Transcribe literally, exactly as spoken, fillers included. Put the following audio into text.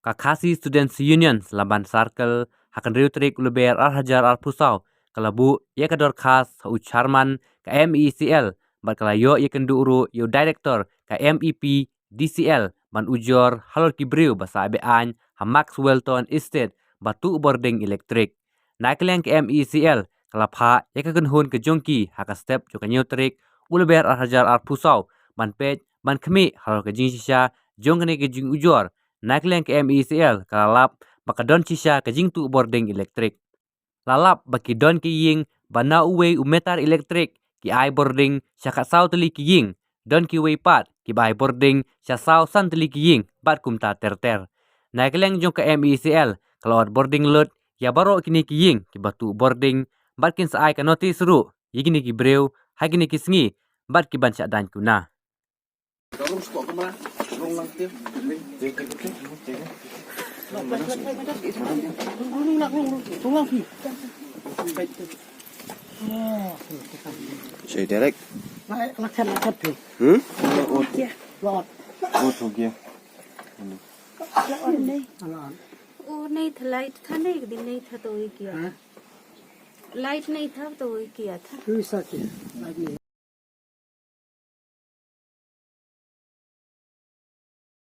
Ka Khasi Students Union Slamban Circle ha ka hynriew tarik u Lber ar hajar arphew saw ka la buh ïa ka dorkhas ha u chairman ka M E C L bad ka la ïoh ïa kynduh ruh ïa u director ka M E P D C L ban ujor halor ki briew ba sah be-aiñ ha Maxwellton Estate ba tuh bording elektrik. Na ka liang ka M E C L ka la phah ïa ka kynhun ka jong ki ha ka step jong ka hynñiew tarik u Lber ar hajar arphew saw ban peit ban khmih halor ka jingshisha jong kane ka jingujor. Na ka liang ka M E C L ka la lap ba ka don shisha ka jingtuh bording elektrik. La lap ba ki don ki ïing ba na uwei u meter elektrik ki ai bording sha khatsaw tylli ki ïing, don kiwei pat kiba ai bording sha saw san tylli ki ïing bad kumta ter ter. Na ka liang jong ka M E C L ka la ot bording lut ïa baroh kine ki ïing kiba tuh bording bad kin sa ai ka notis ruh ïa kine ki briew ha kine ki sngi bad ki ban shah daiñ kuna. Shay direct. Hmm? वो नहीं था, लाइट था नहीं, एक दिन नहीं था तो वही किया। लाइट नहीं था तो वही किया था।